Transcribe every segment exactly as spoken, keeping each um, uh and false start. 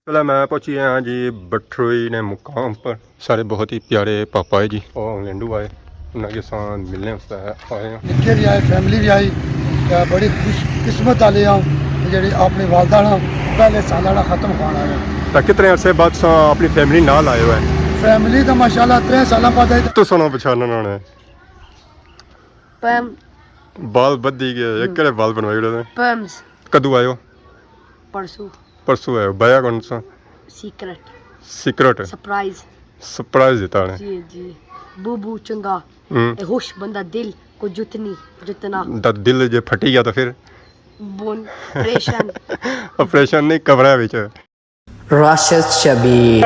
پہلے میں پہنچی ہاں جی بٹھروئی نے مقام پر۔ سارے بہت ہی پیارے پاپا ہے جی، اور لینڈو آئے، انہاں کے ساتھ ملنے واسطے آئے ہیں۔ نکے بھی آئے، فیملی بھی آئی، تے بڑی خوش قسمت والے ہاں کہ جڑی اپنی والدہ نا پہلے سالہ نا ختم خوان آئے ہیں۔ تو کتنے عرصے بعد سا اپنی فیملی نال آئے ہوئے؟ فیملی تو ماشاءاللہ ترے سالاں بعد آئی۔ تو سنو پچھانا نہ ہونا ہے۔ پیم۔ بال بدھی گئے، ایک کہڑے بال بنوائی اڑے نے؟ پیمز۔ کدو آئے ہو؟ پرسوں۔ پرسوں آئے ہو۔ بایا کون سا؟ سیکرٹ۔ سیکرٹ؟ سرپرائز۔ سرپرائز دیتا نے۔ جی، جی۔ بو بو چنگا۔ ہوں۔ اے ہوش بندہ دل کو جتنی، جتنا۔ دا دل جے پھٹی گیا تو پھر؟ بون، آپریشن۔ آپریشن نہیں، قبرہ وچ۔ راشد شبیر۔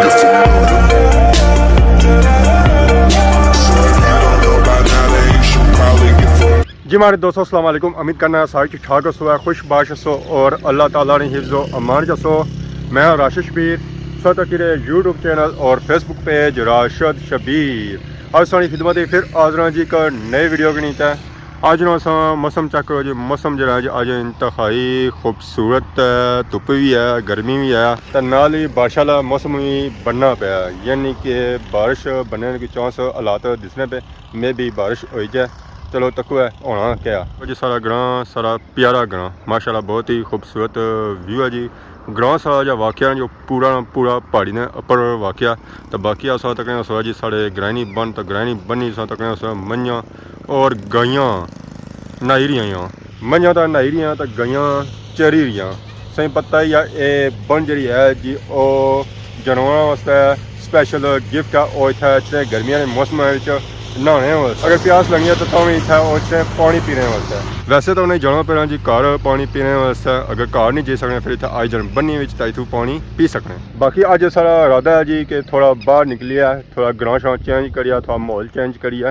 جی ماڑے دوستو، السلام علیکم۔ امید کرنا سارے ٹھیک ٹھاک ہسو، خوش باش ہسو اور اللہ تعالیٰ نے حفظ و امان چ ہسو۔ میں ہاں راشد شبیر، سو تکی رہے یوٹیوب چینل اور فیس بک پیج راشد شبیر۔ اج ساڑی خدمت پھر حاضر ہاں جی ایک نئے ویڈیو کے نیچے۔ اج نا اساں موسم چیک کرو جی، موسم جڑا ہے جی اج انتہائی خوبصورت ہے، دھپ بھی ہے، گرمی بھی ہے، تے نال ہی بارش والا موسم بھی بننا پیا، یعنی کہ بارش بننے کی چانس، حالات دسنے پہ، مے بی بارش ہوئی جائے۔ چلو تکو ہے ہونا کیا۔ جی سارا گراں، سارا پیارا گراں، ماشاءاللہ بہت ہی خوبصورت ویو ہے جی۔ گراں سارا جا واقعہ جو پورا نا پورا پہاڑی نے اپر واقعہ۔ تے باقی اساں تکنے اساں جی ساڑے گرائنی بن، تے گرائنی بنی اساں تکنے اساں منجاں اور گائیاں نہائی رہیاں۔ منجاں تاں نہائی رہیاں تے گائیاں چری رہیاں۔ سائیں پتہ ہی ہے اے بن جڑی ہے جی او جانوراں واسطے سپیشل گفٹ ہے۔ او اتھے اتنے گرمیاں نے موسم وچ نہانے واسطے، اگر پیاس لگنی ہے تو تاں وی اتھے او اتنے پانی پینے واسطے۔ ویسے تو انہیں جانا پینا جی گھر پانی پینے واسطے، اگر گھر نہیں جائی سکنے پھر اتھے آئی جان بنی وچ تے اتھوں پانی پی سکنے۔ باقی اج سارا ارادہ ہے جی کہ تھوڑا باہر نکلیے، تھوڑا گراں شاں چینج کریے، تھوڑا ماحول چینج کریے،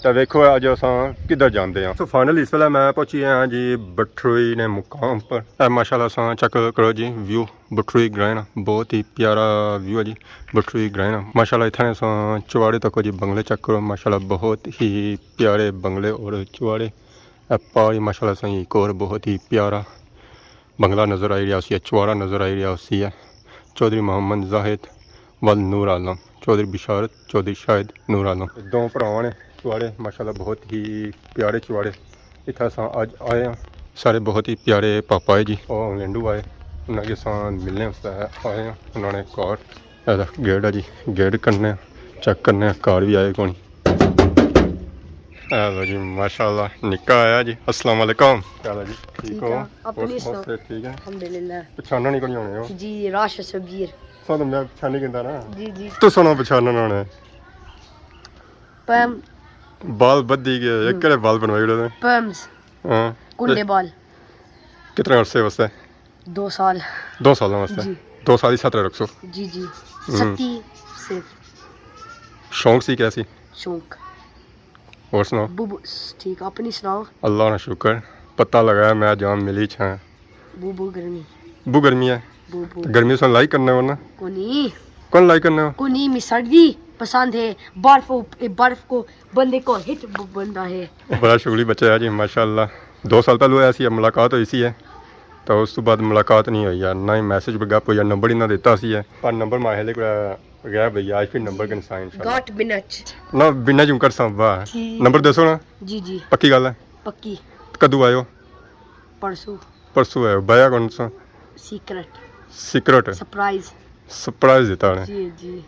تے ویکھو اج اساں کدھر جاندے ہاں۔ سو فائنلی اس ویلے میں پہنچی ہاں جی بٹھروئی نے مقام پر۔ اے ماشاءاللہ اساں چیک کرو جی ویو۔ بٹھروئی گرائیں نا، بہت ہی پیارا ویو ہے جی بٹھروئی گرائیں نا۔ ماشاءاللہ اتھا نے اساں چواڑے تکو جی بنگلے چیک کرو، ماشاءاللہ بہت ہی پیارے بنگلے اور چواڑے۔ اے پار ہی ماشاءاللہ اساں ایک اور بہت ہی پیارا بنگلہ نظر آئی رہیا ہوسی ہے، چواڑا نظر آئی رہیا ہوسی ہے۔ چوہدری محمد زاہد ول نور عالم، چوہدری بشارت، چوہدری شاہد نور عالم۔ دو بھراواں نے چواڑے، ماشاءاللہ بہت ہی پیارے چواڑے۔ اتھا اساں اج آئے ہاں، سارے بہت ہی پیارے پاپا ہے جی، او انگلینڈو آئے، انہاں کے اساں ملنے واسطے آئے ہاں، انہاں نے گھر، اے دا گیٹ ہے جی، گیٹ کرنے آں، چیک کرنے آں، گھر بھی آئے کونی۔ اے لو جی، ماشاءاللہ، نکا آیا جی۔ السلام علیکم۔ کیا حال ہے جی؟ ٹھیک ٹھیک ہو؟ ہے، اپنی اور سناؤ؟ صحت ٹھیک ہے؟ الحمدللہ۔ پچھانا نہیں کونی ہونے ہو؟ جی، راشد شبیر۔ سو تو میں پچھانی گندا نا۔ جی، جی۔ تو سنو پچھانا نہ ہونا ہے۔ پیم۔ بال بدھی گئے، ایک کہڑے بال بنوائی اڑے نے؟ پیمز۔ ہاں۔ کنڈے بال۔ کتنے عرصے واسطے؟ دو سال۔ دو سالاں واسطے؟ جی۔ دو سال ہی ساتھ رکھسو؟ جی، جی۔ ہوں۔ ستی صرف۔ شوق سی کیا سی؟ شوق۔ اور سناؤ؟ بو بو، ٹھیک، اپنی سناؤ؟ اللہ نا شکر، پتہ لگا میں جان ملی چھاں۔ بو بو گرمی۔ بو گرمی ہے؟ بو بو۔ تو گرمی سن لائی کرنا ورنہ؟ کونی۔ کون لائی کرنا؟ کونی، می سردی پسند ہے، برف، برف کو بندے کو ہٹ ب-، بنتا ہے۔ بڑا شغلی بچہ ہے جی، ماشاءاللہ۔ دو سال پہلو ایسی ہے ملاقات ہوئی سی ہے، تو اس تو بعد ملاقات نہیں ہوئی ہے، نہ ہی میسج پہ گپ ہوئی ہے، نمبر ہی نہ دیتا سی ہے۔ پر نمبر ماہلے کو غیب ہے، آج پھر نمبر کے نسائیں انشاءاللہ۔ گاٹ بنچ۔ نہ بنا جوں کر سا، واہ۔ جی۔ نمبر دسو نا۔ جی، جی۔ پکی گل ہے؟ پکی۔ کدو آئے ہو؟ پرسوں۔ پرسوں آئے ہو۔ بایا کون سا؟ سیکرٹ۔ سیکرٹ؟ سرپرائز۔ سرپرائز دیتا نے؟ جی، جی۔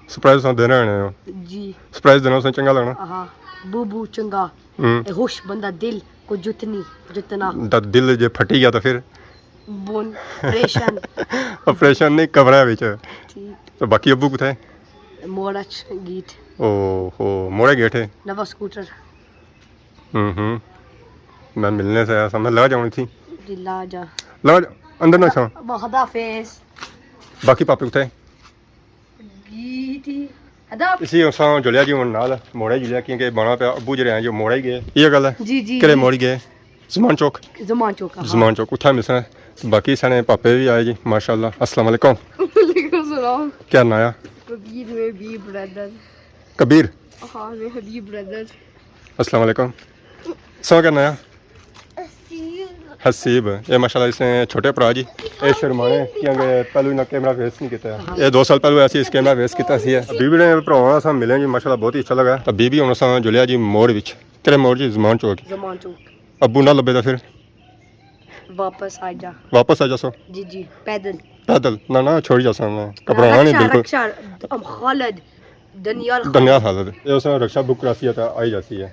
سرپرائز تساں دینا ہونے ہو؟ جی۔ سرپرائز دینا تساں چنگا لگنا؟ ہاں، بو بو چنگا۔ ہوں۔ اے ہوش بندہ دل کو جتنی، جتنا۔ دا دل جے پھٹی گیا تو پھر؟ بون، آپریشن۔ آپریشن نہیں، قبرہ وچ۔ ٹھیک۔ تو باقی ابو کتھے؟ موڑا چ گیٹ۔ او ہو، موڑے گیٹ ہے؟ نواں سکوٹر۔ ہوں ہوں۔ میں ملنے سے آیا سا، میں لا جاؤں تھی۔ جی، لا جا۔ لا جا، اندر نہ چھاں۔ خدا حافظ۔ باقی پاپے کتھے؟ گی تھی۔ ادا۔ اسی اساں جلیا جی ہن نال، موڑے جلیا کیونکہ بانا پیا، ابو جڑے ہیں جو موڑے ہی گئے۔ یہ گل ہے؟ جی، جی، کہڑے جی۔ موڑ گئے؟ زمان چوک۔ زمان چوک، ہاں۔ زمان چوک، اتھا ملسن۔ باقی سانے پاپے بھی آئے جی، ماشاءاللہ۔ السلام علیکم۔ وعلیکم السلام۔ کیا ناں آ؟ کبیر، میں بی بردر۔ کبیر؟ ہاں، میں حبیب بردر۔ السلام علیکم۔ سو کیا ناں آ؟ حسیب، اے ماشاءاللہ اس نے چھوٹے بھرا جی، اے شرمانے کیونکہ پہلو انہاں کیمرہ فیس نہیں کیتا۔ اے دو سال پہلو ایسی اس کیمرہ فیس کیتا سی۔ بیبی نے بھراواں نال اساں ملے جی، ماشاءاللہ بہت ہی اچھا لگا۔ تے بیبی ہن اساں جلیا جی موڑ وچ۔ کہڑے موڑ جی؟ زمان چوک۔ زمان چوک۔ ابو نہ لبے تے پھر؟ واپس آ جا۔ واپس آ جاساں؟ جی جی، پیدل۔ پیدل؟ نہ نہ، چھوڑی جاساں میں۔ گھبرانا نہیں رکشا، بالکل۔ رکشا، ام، خالد، دنیال خالد۔ دنیال خالد۔ اے اس نے رکشا بک کراسی ہے تے آئی جاسی ہے۔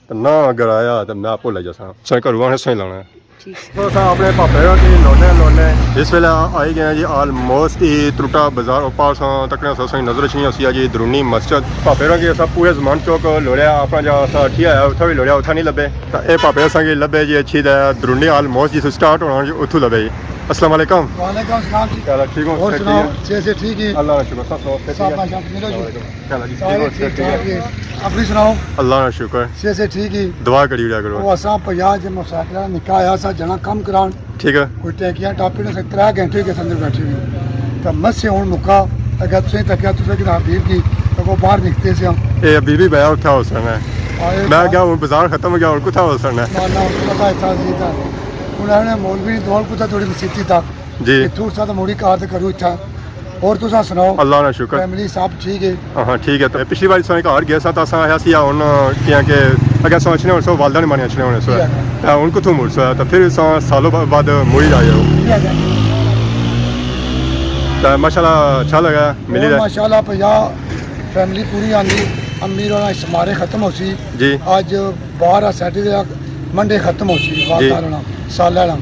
تے نہ اگر آیا تے میں آپ لے جاساں۔ سائیں گھروں آنے سائیں لانا ہے۔ ٹھیک۔ تو اساں اپنے پاپے ہوراں کی لونے لونے اس ویلے آئی گئے ہیں جی، آلموسٹ ہی ترٹا بازار اوپر اساں تکنے اساں سائیں نظر اچھنی ہوسی ہے جی درونی مسجد۔ پاپے ہوراں کی اساں پورے زمان چوک لوڑیا، اپنا جا اساں اٹھی آیا اتھا بھی لوڑیا، اتھا نہیں لبے۔ تے اے پاپے اساں کی لبے جی اچھی تے درونی آلموسٹ جس سٹارٹ ہونا جی اتھوں لبے جی۔ السلام علیکم۔ وعلیکم السلام جی۔ کیا حال ہے؟ ٹھیک ہو؟ اور صحت سناؤ، ٹھیک ہے؟ صحت سے ٹھیک ہے؟ اللہ کا شکر، سب سناؤ، صحت ٹھیک ہے؟ السلام علیکم۔ کیا حال ہے جی؟ ٹھیک سارے ہو؟ ٹھیک صحت ٹھیک ٹھاک ہے؟ ہے؟ اپنی سناؤ۔ اللہ کا شکر۔ صحت سے ٹھیک ہے؟ دعا کری اڑیا کرو۔ او اساں پیا جے موٹرسائیکل نکا آیا سا جنا کم کران۔ ٹھیک ہے۔ کوئی ٹینکیاں ٹاپی نے سے ترے گھنٹے کے اندر بیٹھے ہوئے۔ تے مسے ہن مکا، اگر تسیں تکیا تسیں کہ حبیب کی، تو کو باہر نکتے سے ہم۔ اے حبیب ہی بیا اتھا ہو سکنا ہے۔ آئے میں باہر۔ کیا ہن بازار ختم ہو گیا، ہن کتھا ہو سکنا ہے؟ نہ، نہ، پتہ ہے تھا زیدہ۔ انہاں نے مولوی نے دور کتھا تھوڑی مسیتی تک۔ جی۔ اتھوں سا تو موڑی کار تے کرو اتھا۔ اور تساں سناؤ؟ اللہ نا شکر۔ فیملی سب ٹھیک ہے؟ ہاں، ہاں، ٹھیک ہے۔ تے پچھلی واری سویں گھر گئے سا تاں اساں آیا سی ہن کیاں کہ اگر سویں اچھنے ہونے سو، والدہ نے مانے اچھنے ہونے سو۔ جی ہاں۔ تے ہن کتھوں مڑ سو؟ تے پھر اساں سالوں با-، بعد مڑی آئے ہو۔ جی ہاں۔ تے ماشاءاللہ اچھا لگا، ملی اور رہے۔ ماشاءاللہ پیا فیملی پوری آندی، امیر ہونا اس مارے ختم ہو سی۔ جی۔ اج بارہ سیٹرڈے آ، منڈے ختم ہو سی، جی۔ والدہ ہونا، سالہ ہونا۔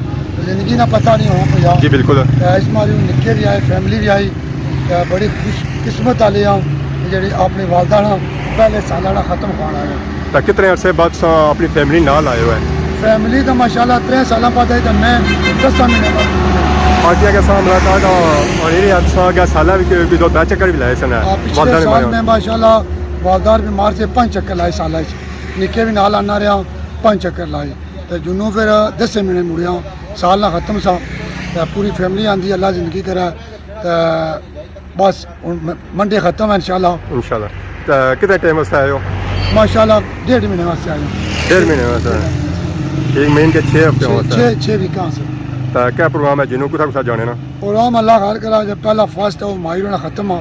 زندگی نا پتہ نہیں ہونا پیا۔ جی، بالکل۔ تے اس ماری ہن نکے بھی آئے، فیملی بھی آئی۔ تے بڑی خوش قسمت والے ہاں کہ جڑی اپنی والدہ ہونا پہلے سالہ ہونا ختم کھانا ہے۔ تے کتنے عرصے بعد تساں اپنی فیملی نال آئے ہوئے؟ فیملی تے ماشاءاللہ ترے سالاں بعد آئی تے میں دس مہینے بعد۔ باقی اگر ساں ملاقات ہونی رہی، تساں اگے سالہ بھی کوئی دو چکر بھی لائے سن۔ ہاں، پچھلے والدہ نے سال مارے میں ماشاءاللہ والدہ بیمار سے پنج چکر لائے سالہ اچ۔ نکے بھی نال آنا رہیا، پنج چکر لائے۔ تے جنوں پھر دسے مہینے مڑیا، سال نہ ختم سا۔ تے پوری فیملی آندی، اللہ زندگی کرے۔ تے بس ہن م-، منڈے ختم ہے انشاءاللہ۔ انشاءاللہ۔ تے کتنے ٹائم واسطے آئے ہو؟ ماشاءاللہ ڈیڑھ مہینے واسطے آئے ہوں۔ ڈیڑھ مہینے واسطے؟ ٹھیک، مین کے چھ ہفتے چھ، واسطے؟ چھ، چھ ویکاں سے۔ تے کیا پروگرام ہے جنوں کتھا کتھا جانے نا؟ پروگرام اللہ خیر کرا، جب پہلا فرسٹ ہے وہ ماہر ہونا ختم ہو،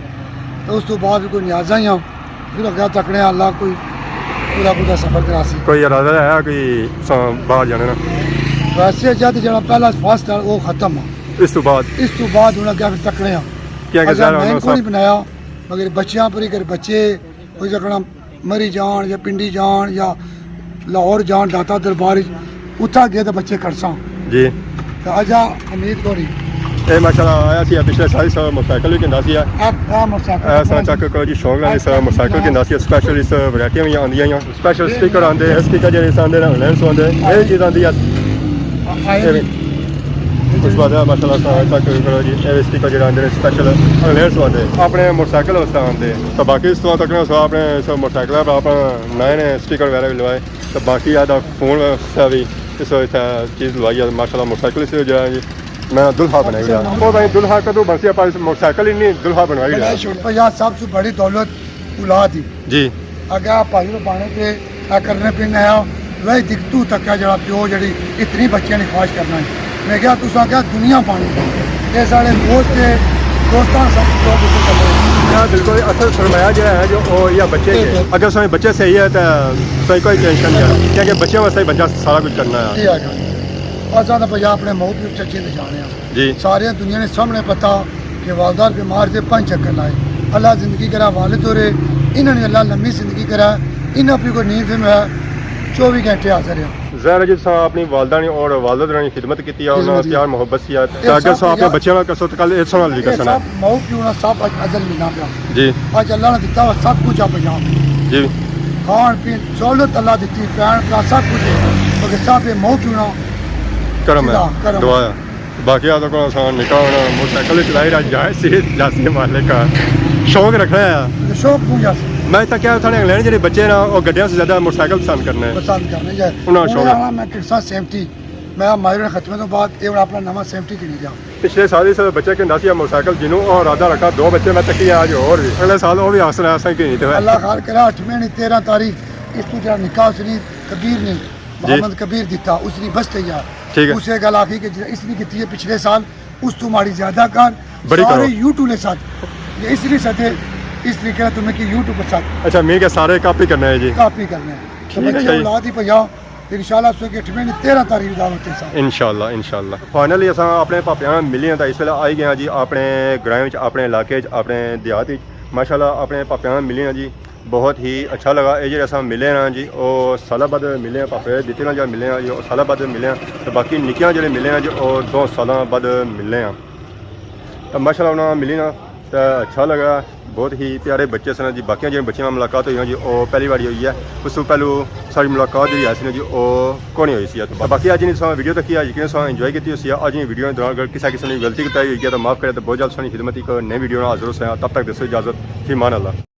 تے اس تو بعد کوئی نیازاں ہی ہاں۔ پھر اگے تکنے آں، اللہ کوئی پورا پورا سفر کراسی۔ کوئی ارادہ ہے کوئی سا باہر جانے نا؟ ویسے جد جڑا پہلا فرسٹ ہے، وہ ختم ہے۔ اس تو بعد؟ اس تو بعد ہن اگے پھر تکنے آں۔ کیا کہ اگے ظاہر میں ہونا کوئی سب بنایا، مگر بچیاں پر ہی، اگر بچے کوئی تکنا مری جان یا پنڈی جان یا لاہور جان داتا دربار وچ، اتھا گئے تے بچے کھڑساں۔ جی۔ تے اجا امید کوئی نہیں۔ اے ماشاءاللہ آیا سی پچھلے سال اس موٹرسائیکل وی گھندا سی۔ اے، اے موٹرسائیکل اے سا چیک کرو جی، شوق نال اس موٹرسائیکل گھندا سی، سپیشل اس ورائٹیاں وی آندیاں ہیاں، سپیشل سٹیکر آندے، سٹیکر جیڑے اس آندے نے، ہالینڈ سوں آندے، اے چیز آندی ہے۔ اے وی۔ اس بعد ماشاءاللہ سا چیک کرو جی، اے سٹیکر جیڑے آندے نے سپیشل ہالینڈ سوں آندے، اپنے موٹرسائیکل واسطے آندے۔ تو باقی اس طرح تک سو اپنے اس موٹرسائیکل پر اپنا نئے نئے سٹیکر وغیرہ وی لوائے۔ تے باقی آ دا فون واسطے وی اس اتھے چیز لوائی ہے، ماشاءاللہ موٹرسائیکل اس جیڑا جی میں دلہا بنائی اوڑیا۔ او بھائی دلہا کدوں بنسی، اپاں اس موٹرسائیکل ہی نہیں دلہا بنوائی اوڑیا۔ بنائی چھوڑ پیا، سب سے بڑی دولت اولاد ہی۔ جی۔ اگے آپ پائی رو بانے تے اے کرنے پن آیا، وہی دکھ تو تکیا جڑا پیو جڑی اتنی بچیاں نے خواہش کرنا ہے۔ میں کہیا، تساں کہیا دنیا پانی، اے ساڑے دوست ہے، دوستاں سب لوگ اتنے چلے۔ ہاں، بالکل، اصل سرمایہ جڑا ہے جو او یا بچے اے ہے۔ اگر سارے بچے صحیح ہے تو کوئی، کوئی ٹینشن نہیں ہے، کیونکہ بچیاں واسطے ہی بچہ سارا کچھ کرنا ہے۔ یہ ہے گل۔ اساں تو بھیا اپنے ماؤ پیو چچے دے جانے ہیں۔ جی۔ سارے دنیا نے سامنے پتا کہ والدہ بیمار سے پنج چکر لائے۔ اللہ زندگی کرا والد ہو رہے، انہاں نے اللہ لمبی زندگی کرا، انہاں بھی کوئی نیند میں چوبی گھنٹے حاضر ہیں۔ ظاہر ہے جی، تساں اپنی والدہ نے اور والد نے خدمت کیتی ہے، انہاں خدمت پیار محبت سی ہے۔ تے اگر تساں اپنے بچیاں نال کرسو تے کل اس نال وی کرسو نا۔ سب ماؤ پیو نا سب اج ازل ملنا پیا۔ جی۔ اج اللہ نے دتا ہوا سب کچھ آپ یہاں۔ جی۔ کھان پین سہولت اللہ دتی، بھین بھرا سب کچھ ہے۔ مگر سب اے ماؤ پیو نا کرم ہے، صلہ، کرم۔ دعا ہے۔ باقی آ تو کوئی آسان نکا ہونا، موٹرسائیکل چلائی رہا جائے سی، جاسی مالک کا شوق رکھنا ہے۔ شوق کیوں جاسی؟ میں تکیا اتھاں نے انگلینڈ جڑے بچے نا، وہ گڈیاں سے زیادہ موٹرسائیکل پسند کرنے۔ پسند کرنے جائے۔ انہاں شوق ہے۔ میں کرسا سیونٹی، میں ماہر ختمے تو بعد اے ہن اپنا نواں سیونٹی گھنی جا۔ پچھلے سال اس بچے گھندا سی موٹرسائیکل، جنوں او ارادہ رکھا، دو بچے میں تکی آج اور بھی۔ اگلے سال او بھی آسرا اساں گھنی تے۔ اللہ خیر کرا، اٹھویں نی تیرہ تاریخ اس تو جڑا نکاح اس نی کبیر نے، جی۔ محمد کبیر دتا، اس نی بس تیار۔ ٹھیک ہے۔ اسے گل آخی کہ جس نے کیتی ہے پچھلے سال، اس تو ماڑی زیادہ کر۔ بڑی سارے کرو۔ یوٹیوب نے ساتھ، یہ اس لیے ساتھ ہے، اس طریقے سے تمہیں کہ یوٹیوب پر ساتھ۔ اچھا، مین کہ سارے کاپی کرنا ہے جی۔ کاپی کرنا ہے۔ ٹھیک ہے بچے جی۔ اولاد ہی پیا، انشاءاللہ سو کہ اٹھویں نے تیرہ تاریخ دعوت ہے ساتھ۔ انشاءاللہ، انشاءاللہ۔ فائنلی اساں اپنے پاپیاں ملے ہیں، تو اس ویلے آئی گئے ہیں جی اپنے گرائیں وچ، اپنے علاقے وچ، اپنے دیہات وچ۔ ماشاءاللہ اپنے پاپیاں ملے ہیں جی، بہت ہی اچھا لگا۔ اے جڑے اساں ملے ہیں جی، او سالہ بعد ملے ہیں، پاپے دیتے نال جا ملے ہیں جی، او سالہ بعد ملے ہیں۔ تو باقی نکیاں جڑے ملے ہیں جی، او دو سالاں بعد ملے ہیں۔ تو ماشاءاللہ انہاں ملی نا، تو اچھا لگا۔ بہت ہی پیارے بچے سن جی۔ باقیاں جڑے بچیاں نال ملاقات ہوئی نا جی، او پہلی واری ہوئی ہے۔ اس تو پہلو ساری ملاقات جڑی ہے سی نا جی، او کونی ہوئی سی۔ تو باقی اج نی تساں ویڈیو تکی، اج کی تساں انجوائے کیتی ہوسی۔ اج نی ویڈیو دے دوران اگر کسا کسے نے غلطی کوتاہی ہوئی گیا تو معاف کرے، تو بہت جلد تساں نی خدمت ایک نئی ویڈیو نال حاضر ہوساں۔ تب تک دیسو اجازت، فی امان اللہ۔